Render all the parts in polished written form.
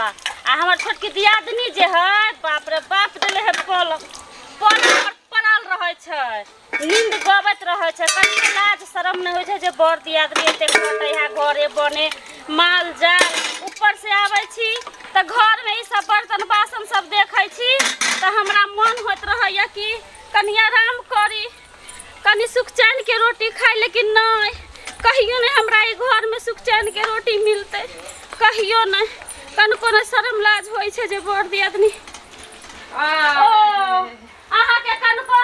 बा। आ हमर छोटकी दियादनी जे है, बाप रे बाप, देले है पलंग पलंग पर पड़ल रहै छै, नींद गबैत रहै छै। कनिको लाज शरम नहि होइ छै जे बर दियादनी एते कटै है, घरे बने माल जाल। ऊपर से आबै छी तऽ घरमे ई सब बर्तन बासन सब देखै छी तऽ हमरा मन होइत रहैया कि कनि आराम करी, कनि सुख चैन के रोटी खाइ, लेकिन नहि, कहियो नहि हमरा ई घरमे सुख चैन के रोटी मिलतै, कहियो नहि। कनिको नहि शरम लाज होइ छै जे बर दियादनी। ओ अहाँके कनिको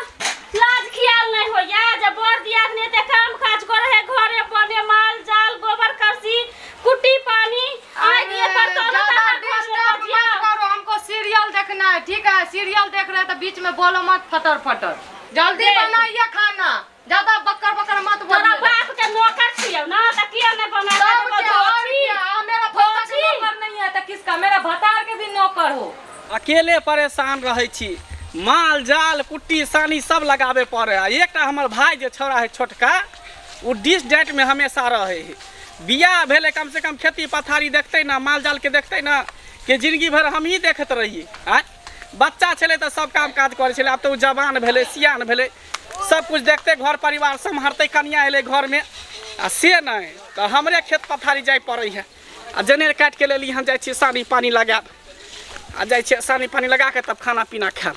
लाज खियाल नहि होइया जे बर दियादनी एते काम काज करे है, घरे बने माल जाल गोबर करसी कुट्टी पानी आगि ये पर तो ज्यादा डिस्टर्ब मत करो, हमको सीरियल देखना है, ठीक है? सीरियल देख रहे हैं तो बीच में बोलो मत फटर फटर। जल्दी बनाइए खाना, ज्यादा बकर बकर मत तोरा बोलिए। बाप के नौकर छियौ ना त किया नहि बना तब क्या और क्या? हाँ, मेरा भत्ता के धोती। नौकर नहीं है तो किसका? मेरा भतार के भी नौकर हो। अकेले परेशान रहै छी, माल जाल कुट्टी सानी सब लगाबे पड़े है। एकटा हमर भाई जे छौड़ा है छोटका, ओ डिस डाइटमे हमेशा रहै है। बियाह भेलै कम से कम खेती पथारी देखतै ना, माल जाल के देखतै ना, कि जिंदगी भरि हमही देखैत रहियै। आँय, बच्चा छलै तऽ सब काम काज करै छलै, आब तऽ ओ जवान भेलै, सियान भेलै, सब कुछ देखतै, घर परिवार सम्हारतै, कनिया एलै घरमे आ से नहि तऽ हमरे खेत पथारी जाय पड़ै है। आ जनेर काटिके लेली हम, जाइ छियै सानी पानी लगायब आ जाइ छियै सानी पानी लगा के तब खाना पीना खायब।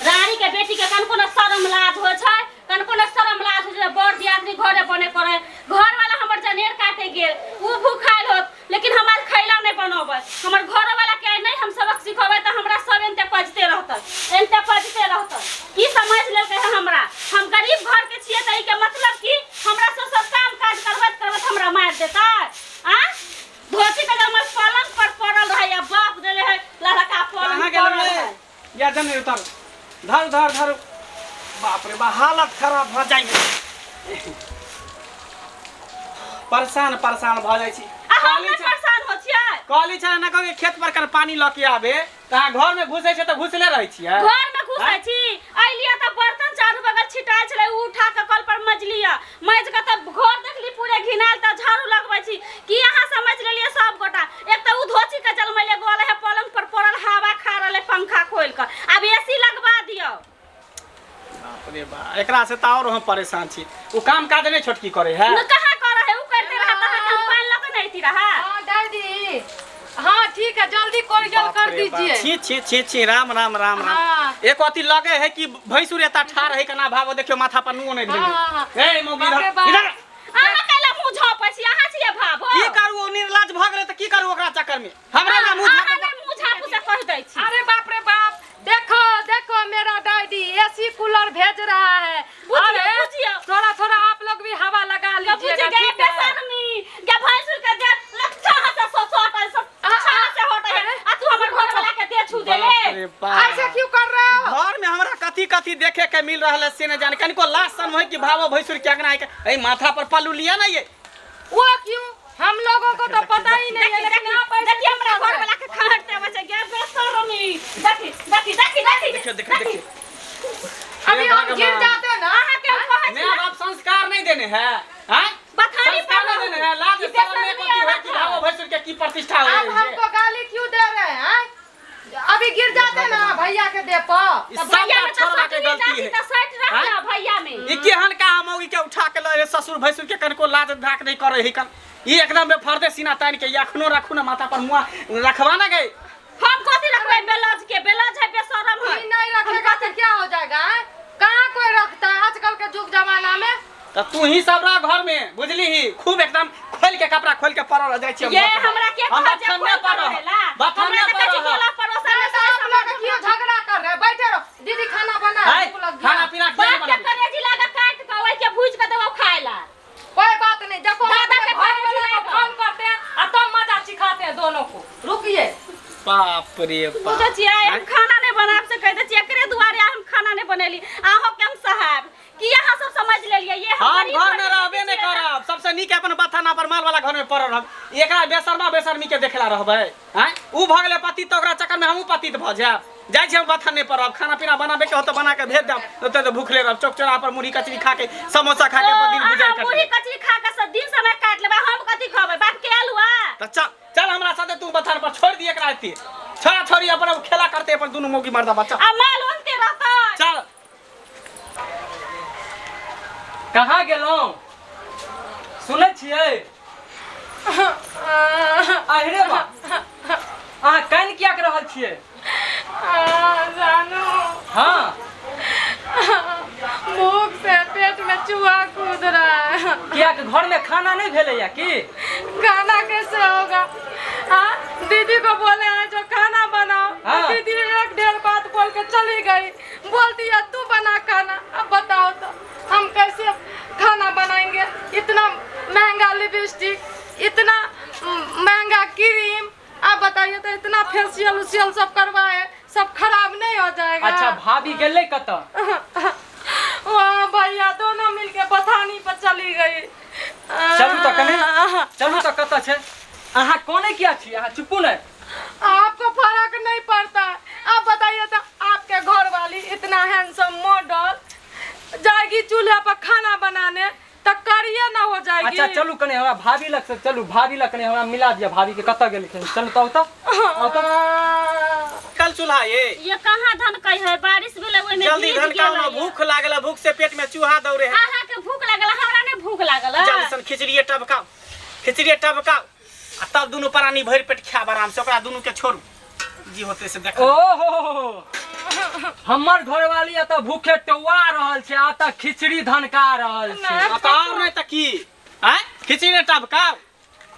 रानी के बेटी के कनको न शरम लाज होइ छै, कनको न शरम लाज होइ छै। बड़ दियादनी घरे बने करे, घर वाला हमर जनेर काटे गेल, उ भूखायल होत, लेकिन हम आज खैला नहीं बनबै। हमर घर वाला के आइ नहीं हम सबक सिखबै तऽ हमरा सब एनते पजते रहतै, एनते पजते रहतै। की समझ लेलकै है हमरा? हम गरीब घर के छियै तऽ ई के मतलब की हमरा से सब काम काज करबैत करबैत हमरा मारि देतै? आ धोती के हमर पलंग पर पड़ल रहै आ बाप देले है लड़का पलंग कहाँ गेल पड़ल रे? है। या जनेर उतारू, धर धर धर। बाप रे बा, हालत खराब भऽ जाइ है, परेशान परेशान भऽ जाइ छी। आ हम कहली नहि परेशान हो छियै। कहली छलै ना कभी खेत पर कर पानी लऽ के आबे तऽ अहाँ घर में घुसै छै तऽ घुसले रहै छियै। घर में घुसै छी, अइलियै तऽ बर्तन चारू बगल छिटायल छलै, उ उठा के कल पर मजलियै, मजि के तब घर देखली पूरे घिनायल तऽ झाड़ू लगबै छी। की अहाँ समझ लेलियै सब गोटा? एक तऽ उ धोती के जलमैले गोल है, पलंग पर पड़ल हवा खा रहलै पंखा खोलि के। आब एसी लगवा दियौ। बाप रे बा, एकरा से तऽ आओर हम परेशान छी। ओ काम काज नहि छोटकी करे है। न कहाँ करे है, उ करते रहा तऽ अहाँके हम पानि लऽ के नहि अइती रहा। हाँ डैडी, हाँ ठीक है, जल्दी कोरियल बाप कर रे बाप। दीजिए। छी छी छी छी, राम राम राम राम। हाँ। एक अथी लगे है कि भैंसुर एता ठाढ़ है केना भागो, देखियो माथा पर नुओ नहीं हाँ, धइले। हाँ, हाँ। ए मौगी, बाप रे इधर बाप। इधर। अहाँ कैला मुँह झोपै छी? अहाँ छियै भाभो। की करू, ओ निर्लज भऽ गेलै तऽ की करू ओकरा चक्कर में? हमरा ना मुँह अहाँ झाँपू। नहि मुँह झाँपू से कहि दै छी। अरे बाप रे बाप, देखो देखो मेरा डैडी एसी कूलर भेज रहा है। बुझियो, अरे, बुझियो। थोड़ा थोड़ा आप लोग भी हवा लगा तो लीजिएगा, बुझ गए ठीक है? बेशर्मी गे, भैंसुर के दे लच्छा से सो सोट से छा से हट है आ तू हमर घर वाला के दे छू देले। बाप रे बाप। ऐसे क्यों कर रहे हो? घर में हमरा कथी कथी देखे के मिल रहल है से नहीं जाने। कनिको लाज शर्म है कि भावो भैंसुर के अंगना है के ए माथा पर पल्लू लिया ना ये? वो क्यों? हम लोगों को तो पता ही नहीं है, लेकिन आप ऐसे देखिए क्यों हमरा कर घर रहे हैं? वाला के खाट देवे छै गे बेशर्मी। देखी देखी देखी देखी। देखियो देखियो देखियो, अभी हे हम गिर भगवान। जाते ना। अहाँ के हम कहै छी मैं बाप संस्कार नहीं देने है, हैं? बथानी संस्कार पर नहीं देने है, लाज ई शर्म नहीं बेशर्मी होती है औरत कि है। भावो भैंसुर के की प्रतिष्ठा हो आप है। हमको गाली क्यों दे रहे हैं? हैं? अभी गिर जाते ना भैया के दे पर। ई तऽ सबटा भैया में तऽ छोड़वा के सटनी गलती जाति है। तऽ सटि रह हैं? ना भैया में। ई केहन का हम ई के उठा के लए ससुर भैंसुर के कनको लाज धाक नहीं करे ही कन। ई एकदम बेफर्दे सीना तान के ई अखनो रखू ना माथा पर मुआ रखवा ना गए। हम कथी रखबै बेलज के? बेलज है, बेशरम है। ई नहीं रखेगा तो क्या हो जाएगा? हैं? कहाँ कोई रखता है आजकल के युग जमाना में? तो तू ही सब रह घर में बुझली ही, खूब एकदम खोल के कपड़ा खोल के पड़ल रह जाइ छी। ये हमरा के हम कहै जे बथाने खोल पर के रह, रहेला? बथाने हमरा पर देखै छी रह। टोला पड़ोसा में नहीं तो आप लोग क्यों झगड़ा कर रहे हैं? बैठे रहो दीदी, खाना बना है, भूख लग गया। खाना पीना क्यों बाप के बनाबी? करेजी लागा काट के ओइ के भूज के देबो खाय ला। कोई बात नहीं, देखो दादा अपने के घर करेजी वाले को लागा। फोन करते हैं और तब मजा सिखाते हैं दोनों को। रुकिए। बाप रे बाप। बुझै छियै हम खाना नहि बनाब से कहि दै छियै, एकरे दुआरे हम खाना नहि बनेली। अहों के हम साहब की अहाँ सब समझ लेलियै? ये हम हम गरीब घर में घर के रहबे नहीं छियै। करब, सबसे नीक अपन बथाना पर माल वाला घर में पड़ल रहब। एकरा बेशर्मा बेशर्मी के देखला रहबै हैं? ऊ भऽ गेलै पतित तऽ ओकरा चक्कर में हमहूँ पतित भऽ जायब। जाइ छी हम बथाने पर रहब, खाना पीना बनाबे के होत बना के भेज देब, ओतऽ तऽ भूखले रहब। चौक चौराहा पर मुरही कचरी खा के समोसा खा के अपन दिन अहाँ गुजर कर मुरही कचरी खा के सब दिन समय काटि लेबै, हम कथी खबै? बाप के आलुआ। तऽ चल चल हमरा साथे तू बथान लगा देती छोरा छोरी अपन अब खेला करते अपन दुनू मौगी मर्दा बच्चा। आ माल ओनते रहतै। चल। कहाँ गेलहुँ? सुनै छियै? अरे बा, अहाँ कान किया के रहल छियै? जानू। हाँ। भूख से पेट में चूहा कूद रहा है। किया के घर में खाना नहीं भेलैया की? खाना कैसे होगा? हाँ, दीदी को बोले हैं जो खाना बनाओ। हाँ। दीदी एक डेढ़ बात बोल के चली गई, बोलती है तू बना खाना। अब बताओ तो हम कैसे खाना बनाएंगे? इतना महंगा लिपस्टिक, इतना महंगा क्रीम, आप बताइए तो इतना फेशियल उशियल सब करवाए, सब खराब नहीं हो जाएगा? अच्छा भाभी गेलै कतऽ? वहाँ भैया दोनों मिलके बथानी पर चली गई। चलू तऽ कने, चलू तऽ कतऽ छै? अहाँ कोने किया छी? अहाँ चुपू ने। आपको फर्क नहीं पड़ता है। आप बताइए तो आपके घर वाली इतना हैंडसम मॉडल जाएगी चूल्हा पर खाना बनाने तो करिए ना हो जाएगी। अच्छा चलू कने हमरा भाभी लग से चलू, भाभी लग कने हमरा मिला दिया भाभी के कतऽ गेलखिन। चलू तऽ औतऽ औतऽ। कल चूल्हा ये ये कहाँ धन कही है? बारिश भेलै ओहिमे जल्दी भीज धन गेलै। का भूख लागल है, भूख से पेट में चूहा दौड़े है। अहाँ के भूख लागल, हमरा नहीं भूख लागल। जल्दी सन खिचड़िए टबकाउ, खिचड़िए टबकाउ आ तब दुनू प्राणी भरि पेट खायब आराम से। ओकरा दुनू के छोड़ू जी होते से देख। ओहो हमर घरवाली एतऽ भूखे टौआ रहल छै आ तऽ खिचड़ी धनका रहल छै। आ तऽ आओर नहि तऽ की आँय खिचड़ी नहि टबकाउ।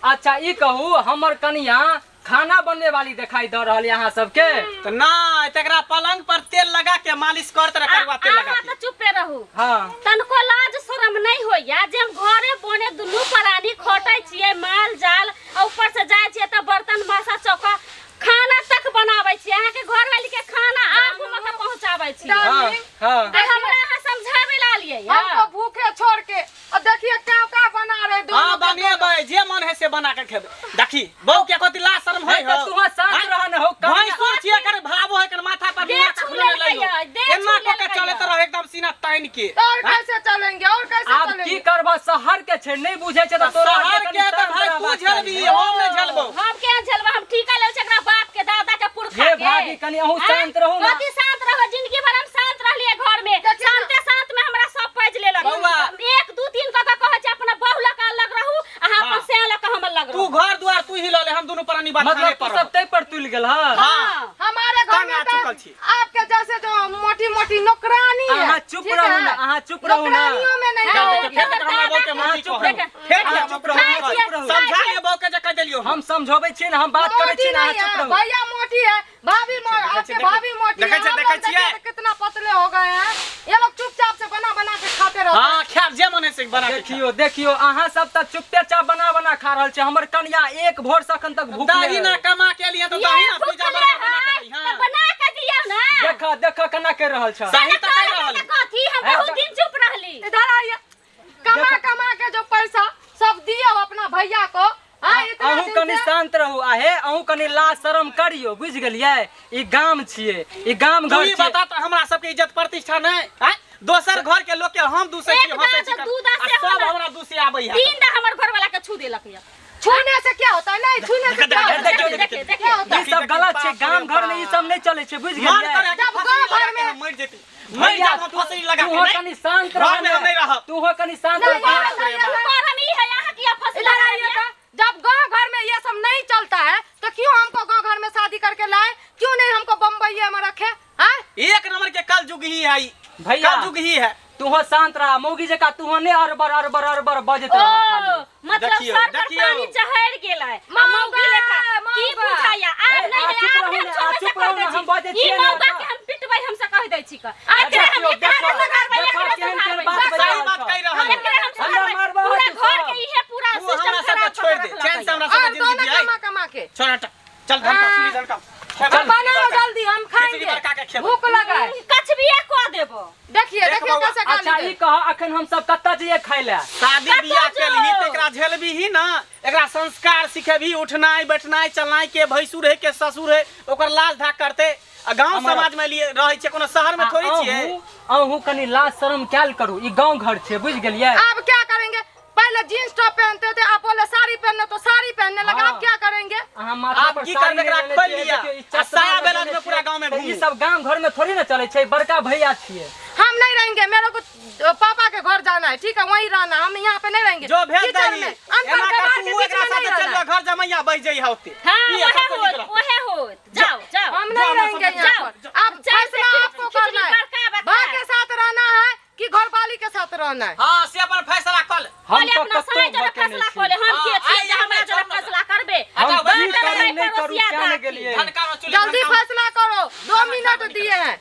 अच्छा ई कहू हमर कनिया खाना बनने वाली दिखाई दऽ रहल यऽ अहाँ सबके? तऽ नहि, तकरा पलंग पर तेल लगा के मालिश करत रह, करुआ तेल लगा अहाँ के। तऽ चुपे रहू। हाँ। तनको लाज शरम नहीं होइया जे हम घरे बने दुनू प्राणी खटै छियै माल जाल आ ऊपर से जाइ छियै तऽ बर्तन मासा चौका खाना तक बनाबै छियै। अहाँ के घर वाली के खाना आगू में के पहुंचाबै छियै। हाँ, हाँ। आ हमरा अहाँ समझाबै ला लियै। हमको भूखे छोड़ के और देखिए क्या क्या बना रहे दोनों। हाँ बनेबै, जे मन है से बना के खेबै। देखी बहू के कथी लाज शरम होय नहीं तऽ हौ? तू शांत रह न हौ। भैंसुर छियै एकर भाव होय, एकर माथा पर देह मुँह छू कखनो नहि लेलकै लइयौ। यै, देह एना छू कऽ के लेलकै चलैत यै। रह एकदम सीना तानि के। और कैसे चलेंगे, और कैसे आब चलेंगे? की करबह, शहर के छै नहीं बुझै छै तऽ तोरा शहर आरके के कनि तऽ शांत भाई तू रहबाक झेलबी, चाही। हम नहि झेलबौ। हम केना झेलबै? हम ठीका लेल छै एकरा बाप के दादा के पुरखा हे के। भाभी कनि अहूँ शांत रहू ना। कथी शांत रहू? जिंदगी भर हम शांत रहलियै घर में, देखियौ ना। शांते शांत में हमरा सब पैज लेलक। बौआ। 1 2 3 कऽ के कहै छै अपना बहू लऽ के अलग रहू, अहाँ अपन हाँ। से लऽ के हम अलग तू रहू। घर द्वार तू ही लऽ ले, हम दुनू प्राणी बात मतलब खाने तू पर सब तै पर तुलि गेल हँ? हाँ। हमारे घर तंग में आ तो चुकल छी। आपके जैसे जो मोटी मोटी नौकरानी है। अहाँ चुप ठीक रहू है? ना, अहाँ चुप रहू ना। नौकरानियों में नहीं फेर रहोगी। देखियौ, फेर हमरा बहू के अहाँ मोटी चुप कहै। रहू। फेर अहाँ हमरा चुप बहू रहू, के अहाँ चुप रहू। समझा लिअ बहू के जे कहि देलियौ। हम समझबै छियै ने, हम बात करै मोटी छियै ने, अहाँ नहीं चुप है, रहू। भैया मोटी है, भाभी देखै आपके छियै, भाभी मोटी है। देखै छियै, हम देखै लोग देखिए छियै। तो कितना पतले हो गए हैं। ये लोग चुपचाप से बना बना के खाते रहते हैं। हाँ खायब जे मन है से बना के खायब। देखियो देखियो अहाँ सब तऽ चुपे चाप बना बना खा रहल छी, हमर कनिया एक भोर से अखन तक भूख दही ना कमा के लिए तो दही ये ना पिज्जा भूखले बर्गर बना के है, दही। तऽ हाँ बना के दियौ ना। देखा देखा केना करि रहल छ। सही तऽ कहि रहल तऽ कथी हम हे, बहुत तऽ- दिन चुप रहली। इधर आइए, कमा कमा के जो पैसा सब दिए हो अपना भैया को। हाँ, इतना अहूँ दिन कनि से- शांत रहू आ हे अहूँ कनि लाज शरम करियौ, बुझि गेलियै? ई गाम छियै, ई गाम तू घर ही छियै। बता तऽ हमरा सबके इज्जत प्रतिष्ठा नहि आँय? दोसर घर के लोग के हम दूसै छी, एक हंसै दाँत छी, दू दाँत आ से सब हमरा- हमरा दूसे आबै है। 3 दा हमर घरवाला के छू देलक यऽ। छूने से क्या होता है? नहीं छूने से क्या होता है? देखियौ, देखियौ, क्या देखियौ। होता है? ई सब गलत छै, गाम घर में ई सब नहि चलै छै, बुझि मन गेलियै? करे कि जब फसरी गाँव लगा घर के में- हम मरि जेती, मरि भैया, जाब हम फसरी लगा के तूहो नहीं। कनि शांत घर रह में हम ने। नहीं रहब। तूहो कनि शांत नहीं, रह। नहीं, नहीं, नहीं, करम ई है अहाँ किया फसली इधर लगा आइए लिअ? तो, जब गांव घर में ये सब नहीं चलता है तो क्यों हमको गांव घर में शादी करके लाए? क्यों नहीं हमको बम्बई में रखे? हाँ? एक नंबर के कल युग ही है ई। भैया। कल युग ही है। तूहो शांत रह, मौगी जकाँ तूहो नहि अरबर अरबर अरबर बजैत ओ रह खाली। मतलब देखियौ, सर पर देखियौ। पानी चढ़ि गेलै आ मौगा, मौगी लेखा की मौगा। बुझाइया? आब ए, नहीं आ है, चुप आब रहू नहीं ने, हम आ छोड़बै से चुप कहि रहू ने, दै हम छी। बजै ई छियै ने मौगा तऽ। के हम पिटबै, हम से कहि दै छी क। एकरे हम देखियौ, एकरा देखो, हम सुधारबै, देखो, एकरे केहन केहन सुधारबै। बात सही बाजि रहल बात छौ। कहि रहल है। एकरे हम हमरा सुधारबै। मारबह पूरा तू घर सब। के इहे पूरा तू सिस्टम हमरा सबके खराब छोड़ि कऽ दे, रखलक चैन से यऽ। हमरा और सबके जिंदगी दोनों जियाइ। कमा कमा के छोड़ हट, चल धनका, चूड़ी धनका। अब बनाओ जल्दी, हम खिचड़ी बड़का के खाएंगे, खेबै। भूख लगा है। कछबिया कऽ देबो। देखिए देख देखिए बौआ, कैसे गाली अच्छा दे। ई कह अखन हम सब कतऽ जइयै खाइ लए? शादी कतऽ बियाह केलही जो? तऽ एकरा झेलबीही ना, एकरा संस्कार सिखेबही, उठनाइ बैठनाइ चलनाइ, के भैंसुर है के ससुर है ओकर लाज धाक करते। आ गांव समाज में लिए रहै छै, कोनो शहर में थोड़ी छियै। अहूँ अहूँ कनि लाज शरम कयल करू, ई गाँव घर छै, बुझि गेलियै? अब क्या करेंगे? पहले जींस टॉप पहनते थे, आप बोले साड़ी पहनने तो साड़ी पहनने लगा, हाँ। अब क्या करेंगे? अहाँ माथा आब पर पर की साड़ी करबै, नहि एकरा लेने खोलि छियै, लिअ। देखियौ, ई आ चश्मा साया लगेने बेलाज में पूरा छियै। गाँव में तऽ ई घुमू। सब गाम घर में थोड़ी ने चलै छै, बड़का भैया छियै। हम नहीं रहेंगे, मेरे को पापा के घर जाना है, ठीक है, वहीं रहना है, हम यहाँ पे नहीं रहेंगे। जो भेज कीचड़ दही में अनपढ़ एना गंवार कर के तू बीच एकरा में नहीं साथे चल रहना जा है। घर जमैया बैठ जइहा ओते। हाँ, ई ओहे सबसँ नीक होत, रहतै। ओहे होत। जाओ जाओ। हम जाओ, नहीं हम रहेंगे सब यहाँ जाओ। पर। अब जाओ, फैसला खिचड़ी आपको करना है, बड़का बड़का। भाई के साथ रहना है कि घरवाली के साथ रहना है? हाँ, से अपन फैसला कर ले। हम पहिले तऽ अपना कतौ साँइ जरे भके नहि फैसला छी। कऽ ले, हम हाँ, के छियै आइ जे हमरा हमरा जरे छोड़ ना। फैसला करबे? हम अच्छा, की वही करू करबै नहि करू पड़ोसिया क्या नहि दासी। गेलियै। धनकामे चुल्ही जल्दी धनकामे। फैसला करो, 2 मिनट दिए हैं,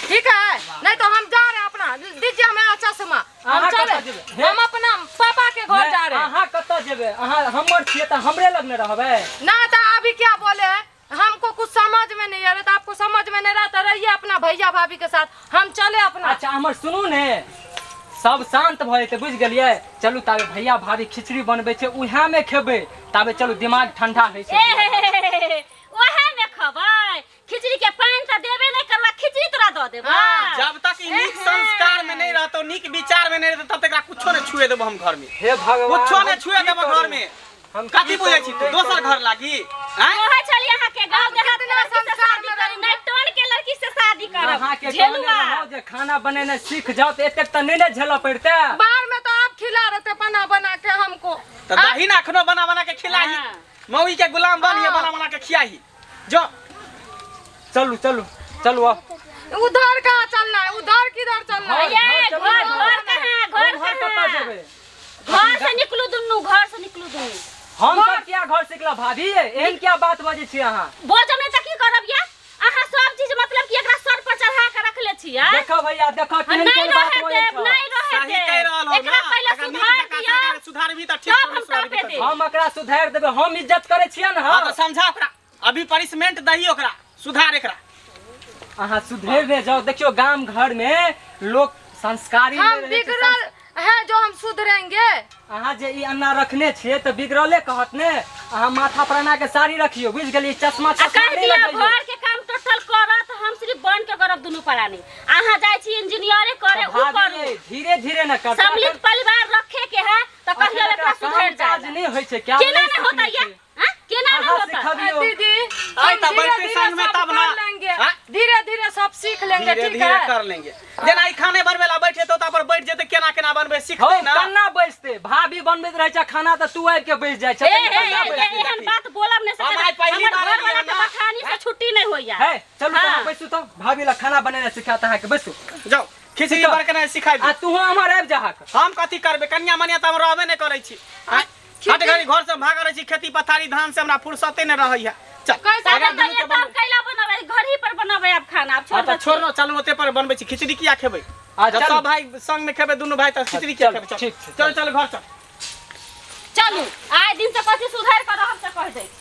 ठीक है, नहीं तो हम जा रहे हैं अपना। दीजिए हमें चश्मा, हम अहाँ चले, कतऽ जेबै? हम अपना पापा के घर जा रहे हैं। अहाँ कतऽ जेबै? अहाँ हमर छियै तऽ हमरे लग ने रहबै। ना तो अभी क्या बोले हैं, हमको कुछ समझ में नहीं आ रहा, तो आपको समझ में नहीं रहा तो रहिए अपना भैया भाभी के साथ, हम चले अपना। अच्छा हमर सुनू ने, सब शांत भऽ जेतै, बुझि गेलियै? चलू ताबे भैया भाभी खिचड़ी बनबै छै, उएहमे खेबै, ताबे चलू दिमाग ठंडा होइ ए छै। हे हे हे हे हे, ओहे में खबै। खिचड़ी के पानि तऽ देबे नहि करबा, खिचड़ी तोरा दऽ देबा। जब तक ई नीक संस्कार में नहीं रहतो, नीक विचार में नहीं रहतो, तब तक एकरा कुछो नहीं छुए देबो हम घर में। हे भगवान, कुछो नहीं हम छुए की देबो करू? घर में। हम कथी की बुझै करू, छी तू? नहि दोसर करू? घर लागी आँय? कहै छलियै अहाँके गाँव हम देहात के कितना लड़की से संस्कार शादी में करी, रहेंगे। नहि टोन के लड़की से शादी करब। अहाँके कहने झेलुआ। रहौं जे खाना बनेनाइ सीख जाउ तऽ एतेक तऽ नहि ने झेलऽ पड़ितै। बाहर में तो आप खिला रहे थे बना बना के हमको। तऽ दही ने अखनो बना बना के खिलाही। हाँ। मौगी के गुलाम बनिए, हाँ। बना बना के खियाही। जो चलू चलू चलू आउ। उधर कहाँ चलना है, उधर किधर चलना है? घर, ये चलू घर ने। घर कहाँ, घर घर कतऽ कहाँ? जेबै? घर से निकलू दुनू, घर से निकलू दुनू। हम सब किया घर सिखला भाभी? एहन क्या बात बजै छी अहाँ? बोझ नहि तऽ की करब या? अहाँ सब चीज मतलब कि एकरा सर पर चढ़ा के रखले छियै। देखो भैया, देखो आ केहन नहि केहन बात रहै बजै देब, छौ। नहि रहै सही कहि देब। रहल हो एकरा ना। पहिले अगर नीक सुधार जकाँ से दियौ। अगर सुधारबी तऽ ठीक तब छौ, हम नहि सुधारबी टपे तऽ देब। हम एकरा सुधारि देबै, हम इज्जत करै छियै ने। हाँ तऽ समझा ओकरा, अभी पनिशमेंट दही ओकरा, सुधार एकरा। अहाँ सुधरि ने जाओ। देखियौ गाम घर में लोक संस्कारी हम नहि रहै छै। बिगड़ल है जो हम सुधरेंगे? अहाँ जे ई अन्ना रखने छियै तऽ बिगड़ले कहत ने। अहाँ माथा पर एना के साड़ी रखियौ, बुझि गेलियै? चश्मा आ चश्मा कहि नहि दिअ, लगैयौ। घर के काम टोटल करत, हम सिर्फ बन के करब दुनू प्राणी। अहाँ जाइ छी इंजीनियरे करे, तऽ उ भाभी करू। यै, धीरे धीरे ने करतै। सम्मिलित परिवार रखे के है तऽ अखन कहियो एकरा एकरा काम सुधरि काज जाए। नहि होइ छै, क्या केना नहि नहि होता सिखने या? छै। हाँ? केना नहि अहाँ होता? सिखबियौ। दीदी, आइ हम तऽ धीरे बैठतै धीरे संगमे सब तब ना। कर लेंगे। हाँ? धीरे धीरे सब सीख लेंगे, धीरे ठीक धीरे है? कर लेंगे। जेना ई खाने बनबै ला बैठे तो पर बैठ जेतै, केना केना बनबै हौ सिखतै ना। कन्ना बैसते? भाभी बनबैत रहै छै खाना तऽ तू आबि के बैस जाइ छै। ए हे कन्ना हे, बैसतै? एहन बात बोलब नहि हम सकब। आइ पहिली हमर बार घरवाला एलियै के ना। बखानी से छुट्टी नहि होइया। हे चलू तऽ हाँ। अहाँ बैसू तऽ, भाभी ला खाना बनेनाइ सिखायत अहाँके, बैसू। जाउ खिचड़ी ठीक। बरकनाइ सिखाइ आ दियौ। तूहो हमर आबि जाहक। हम कथी करबै? कनिया मनिया तऽ हम रहबे नहि करै छी। आँय? हट घड़ी घर से भागल रहै छी, खेती पथारी धान से हमरा फुर्सते नहि रहैया। चल कैसे ताबे अगर तऽ दुनू के एतऽ बनबै- कैला बनबै, घर ही पर बनबै आब खाना, आब छोड़ हाँ तऽ दऽ। छोड़ न, चलू ओते पर बनबै छी खिचड़ी, किया खेबै? आ, जब चलू। सब भाई संग में खेबै दुनू भाई तऽ खिचड़ी किया चलू, खेबै? चल ठीक छै, चल चल घर चल। चलू, आइ दिन से कथी सुधारि कऽ रहब से कहि दै छी।